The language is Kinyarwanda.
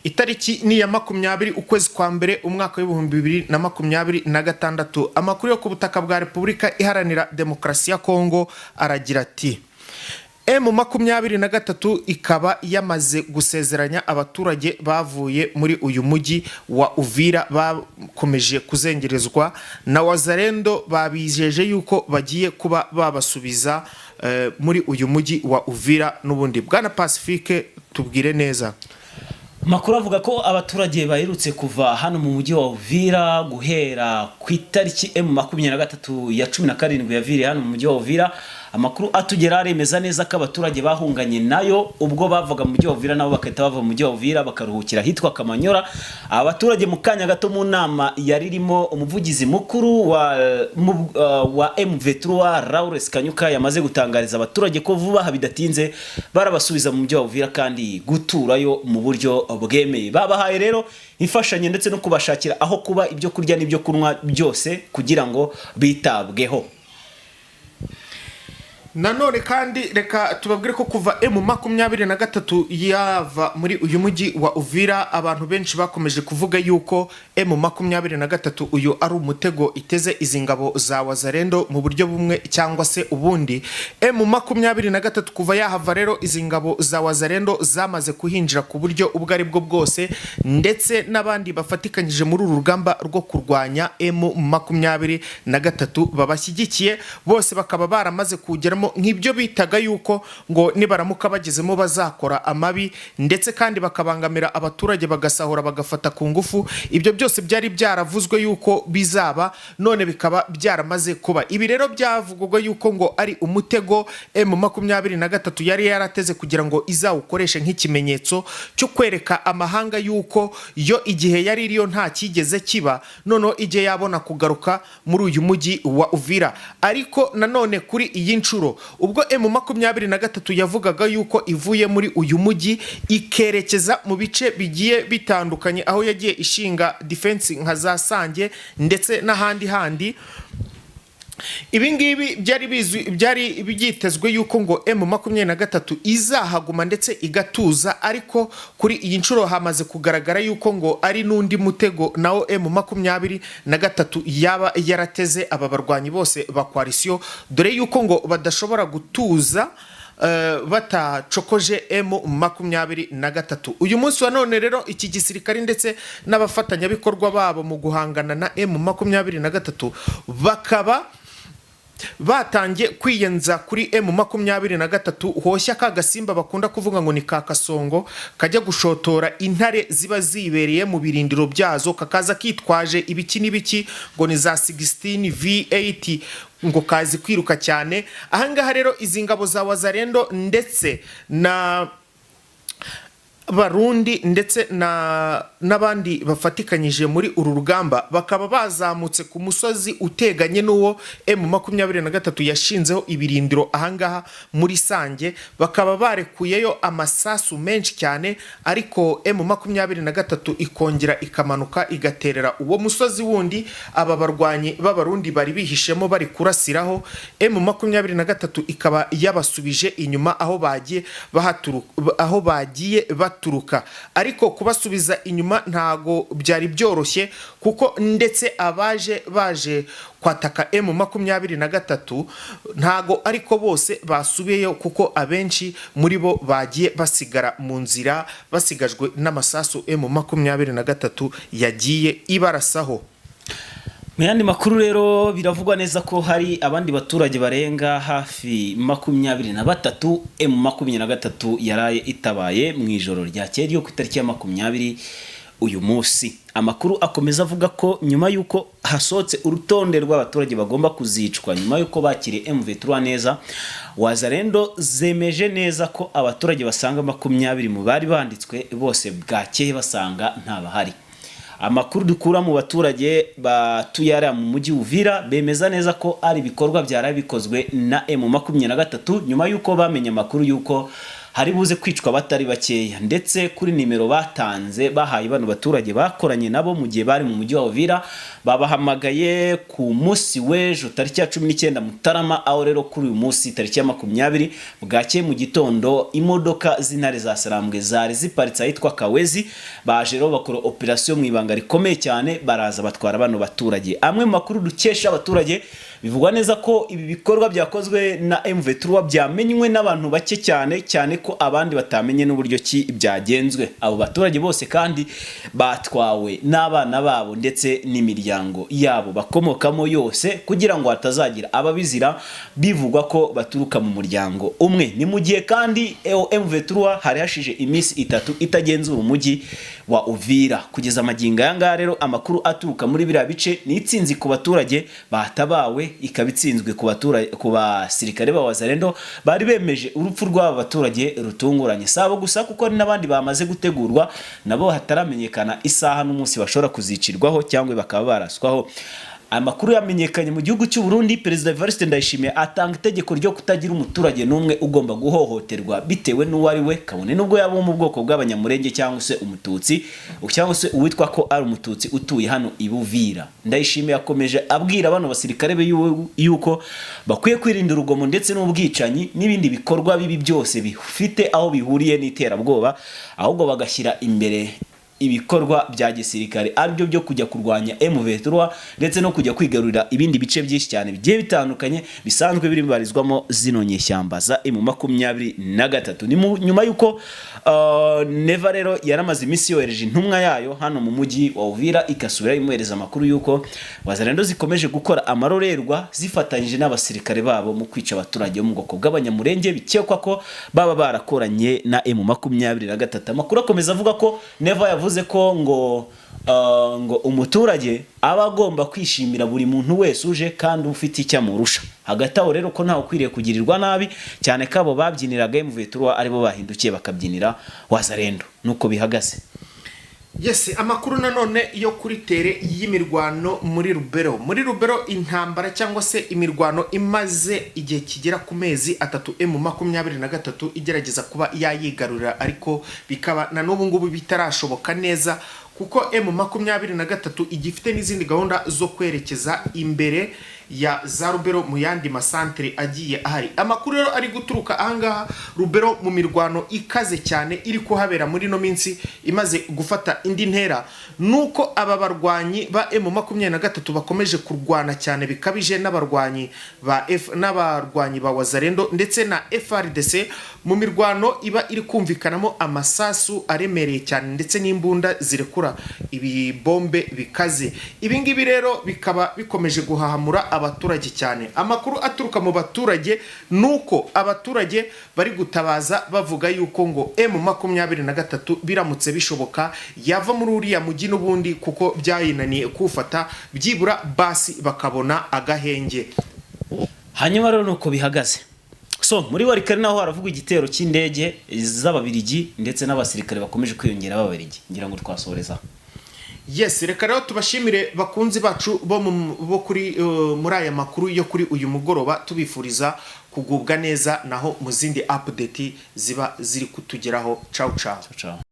Itariki ni iya 20 ukwezi kwa mbere umwaka w'2026. Amakuru yo ku butaka bwa Repubulika Iharanira Demokarasi ya Kongo aragira ati: M23 ikaba yamaze gusezeranya abaturage bavuye muri uyu mujyi wa Uvira bakomeje kuzengerezwa na Wazalendo, babijeje yuko bagiye kuba babasubiza muri uyu mujyi wa Uvira n'ubundi. Bwana Pacifique, tubwire neza. Amakuru avuga ko abaturage baherutse kuva hano mu mujyi wa Uvira guhera ku itariki M23 ya 17 yaviriye hano mu mujyi wa Uvira. Amakuru atugera aremeza neza ko abaturage bahunganye nayo ubwo bavaga mu mujyi wa Uvira, nabo bagahita bava mu mujyi wa Uvira bakaruhukira ahitwa Kamanyora. Abaturage mu kanya gato mu nama yari irimo umuvugizi mukuru wa M23 Lawrence Kanyuka, yamaze gutangariza abaturage ko vuba aha bidatinze barabasubiza mu mujyi wa Uvira kandi guturayo mu buryo bwemeye. Babahaye rero imfashanyo ndetse no kubashakira aho kuba, ibyo kurya n'ibyo kunywa byose kugira ngo bitabweho. Nanone kandi reka tubabwire ko kuva M23 yava muri uyu mujyi wa Uvira, abantu benshi bakomeje kuvuga yuko M23 uyu ari umutego iteze izi ngabo za Wazalendo mu buryo bumwe cyangwa se ubundi. M23 kuva yahava rero, izi ngabo za Wazalendo zamaze kuhinjira ku buryo ubwo ari bwo bwose, ndetse n'abandi bafatikanyije muri uru rugamba rwo kurwanya M23 babashyigikiye bose bakaba baramaze kuwugeramo, nk'ibyo bitaga yuko ngo nibaramuka bagezemo bazakora amabi, ndetse kandi bakabangamira abaturage, bagasahura, bagafata ku ngufu. Ibyo byose byari byaravuzwe yuko bizaba, none bikaba byaramaze kuba. Ibi rero byavugwaga yuko ngo ari umutego M23 yari yarateze kugira ngo izawukoreshe nk'ikimenyetso cyo kwereka amahanga yuko yo igihe yari iriyo nta cyigeze kiba, noneho igihe yabona kugaruka muri uyu mujyi wa Uvira. Ariko nanone kuri iyi nshuro, ubwo M23 yavugaga yuko ivuye muri uyu mujyi ikerekeza mu bice bigiye bitandukanye aho yagiye ishinga defense nka za Sange ndetse n'ahandi handi, ibi ngibi byari bizwi, byari byitezwe yuko ngo M23 izahaguma ndetse igatuza. Ariko kuri iyi nshuro hamaze kugaragara yuko ngo ari n'undi mutego nawo M23 yaba yarateze aba barwanyi bose ba coalition, dore yuko ngo badashobora gutuza batacokoje M23. Uyu munsi wa none rero, iki gisirikare ndetse n'abafatanyabikorwa babo mu guhangana na M23 bakaba batangiye kwiyenza kuri M23, hoshya ka gasimba bakunda kuvuga ngo ni ka kasongo kajya gushotora intare ziba zibereye mu birindiro byazo, kakaza kitwaje ibiki n'ibiki ngo ni za 16 V8, ngo kazi kwiruka cyane. Ahangaha rero izi ngabo za Wazalendo ndetse na Barundi ndetse na n'abandi bafatikanyije muri uru rugamba bakaba bazamutse ku musozi uteganye n'uwo M23 yashinzeho ibirindiro ahangaha muri Sange, bakaba barekuyeyo amasasu menshi cyane, ariko M23 ikongera ikamanuka igaterera uwo musozi wundi aba barwanyi b'Abarundi bari bihishemo bari kurasiraho. M23 ikaba yabasubije inyuma aho bagiye baturuka. Ariko kubasubiza inyuma ntago byari byoroshye, kuko ndetse abaje baje kwataka M23 ntago ariko bose basubiyeyo, kuko abenshi muri bo bagiye basigara mu nzira, basigajwe n'amasasu M23 yagiye ibarasaho. Mu yandi makuru rero, biravugwa neza ko hari abandi baturage barenga hafi 23 M23 yaraye itabaye mu ijoro ryakeye ryo ku itariki ya 20 uyu munsi. Amakuru akomeza avuga ko nyuma y'uko hasohotse urutonde rw'abaturage bagomba kuzicwa nyuma y'uko bakiriye M23 neza, Wazalendo zemeje neza ko abaturage basanga 20 mu bari banditswe bose bwakeye basanga ntabahari. Amakuru dukura mu baturage batuye hariya mu mujyi Uvira bemeza neza ko ari ibikorwa byaraye bikozwe na M23 nyuma y'uko bamenye amakuru y'uko hari buze kwicwa batari bakeya, ndetse kuri nimero batanze bahaye bano baturage bakoranye nabo mu gihe bari mu mujyi wa Uvira, babahamagaye ku munsi w'ejo tariki ya 19 Mutarama, aho rero kuri uyu munsi tariki ya 20 bwakeye mu gitondo imodoka z'intare za Sarambwe zari ziparitse ahitwa Kawezi, baje rero bakora operation mu ibanga rikomeye cyane, baraza batwara bano baturage. Amwe mu makuru dukesha abaturage, bivugwa neza ko ibi bikorwa byakozwe na M23 byamenywe n'abantu bake cyane cyane, ko abandi batamenye n'uburyo ki byagenzwe. Abo baturage bose kandi batwawe n'abana babo ndetse n'imiryango yabo bakomokamo yose, kugira ngo hatazagira ababizira bivugwa ko baturuka mu muryango umwe. Ni mu gihe kandi M23 hari hashije iminsi 3 itagenzura umujyi wa Uvira. Kugeza amagingo aya ngaya rero, amakuru aturuka muri biriya bice ni itsinzi ku baturage batabawe, ikaba itsinzwe ku baturage, ku basirikare ba Wazalendo bari bemeje urupfu rw'aba baturage rutunguranye. Sabo gusa, kuko hari n'abandi bamaze gutegurwa nabo hataramenyekana isaha n'umunsi bashobora kuzicirwaho cyangwa bakaba baraswaho. Amakuru yamenyekanye mu gihugu cy'u Burundi, Perezida Evariste Ndayishimiye atanga itegeko ryo kutagira umuturage n'umwe ugomba guhohoterwa bitewe n'uwo ari we, kabone n'ubwo yaba mu bwoko bw'Abanyamurenge cyangwa se Umututsi, cyangwa se uwitwa ko ari Umututsi utuye hano i Buvira. Ndayishimiye yakomeje abwira bano basirikare be yuko bakwiye kwirinda urugomo ndetse n'ubwicanyi n'ibindi bikorwa bibi byose bifite aho bihuriye n'iterabwoba, ahubwo bagashyira imbere ibikorwa bya gisirikare, aribyo byo kujya kurwanya M23 ndetse no kujya kwigarurira ibindi bice byinshi cyane bigiye bitandukanye bisanzwe biribarizwamo zino nyeshyamba za M23. Ni nyuma y'uko Neva rero yaramaze iminsi yohereje intumwa yayo hano mu mujyi wa Uvira, igasubira imuhereza amakuru y'uko Wazalendo zikomeje gukora amarorerwa zifatanyije n'abasirikare babo mu kwica abaturage bo mu bwoko bw'Abanyamurenge bikekwa ko baba barakoranye na M23. Amakuru akomeza avuga ko Neva yavuze ko ngo umuturage aba agomba kwishimira buri muntu wese uje kandi ufite icyo amurusha. Hagati aho rero ko ntawe ukwiriye kugirirwa nabi, cyane ko abo babyiniraga M23 aribo bahindukiye bakabyinira Wazalendo. Nuko bihagaze. Yes, amakuru nanone yo kuri terrain y'imirwano muri Rubero. Muri Rubero intambara cyangwa se imirwano imaze igihe kigera ku mezi 3 M23 igerageza kuba yayigarurira, ariko bikaba na n'ubu ngubu bitarashoboka neza, kuko M23 igifite n'izindi gahunda zo kwerekeza imbere ya za Rubero mu yandi masantere agiye ahari. Amakuru rero ari guturuka ahangaha Rubero mu mirwano ikaze cyane iri kuhabera muri ino minsi imaze gufata indi ntera, nuko aba barwanyi ba M23 bakomeje kurwana cyane bikabije n'abarwanyi ba F n'abarwanyi ba Wazalendo ndetse na FARDC, mu mirwano iba iri kumvikanamo amasasu aremereye cyane ndetse n'imbunda zirekura ibibombe bikaze. Ibi ngibi rero bikaba bikomeje guhahamura abaturage cyane. Amakuru aturuka mu baturage nuko abaturage bari gutabaza bavuga yuko ngo M23 biramutse bishoboka yava muri uriya mujyi n'ubundi, kuko byayinaniye kuwufata, byibura basi bakabona agahenge. Hanyuma rero nuko bihagaze. So muri Walikale naho haravugwa igitero cy'indege z'Ababirigi ndetse n'abasirikare bakomeje kwiyongera b'Ababirigi. Ngira ngo twasoreza. Yes, reka rero tubashimire bakunzi bacu bo kuri muri aya makuru yo kuri uyu mugoroba, tubifuriza kugubwa neza naho mu zindi update ziba ziri kutugeraho. Ciao ciao. Ciao.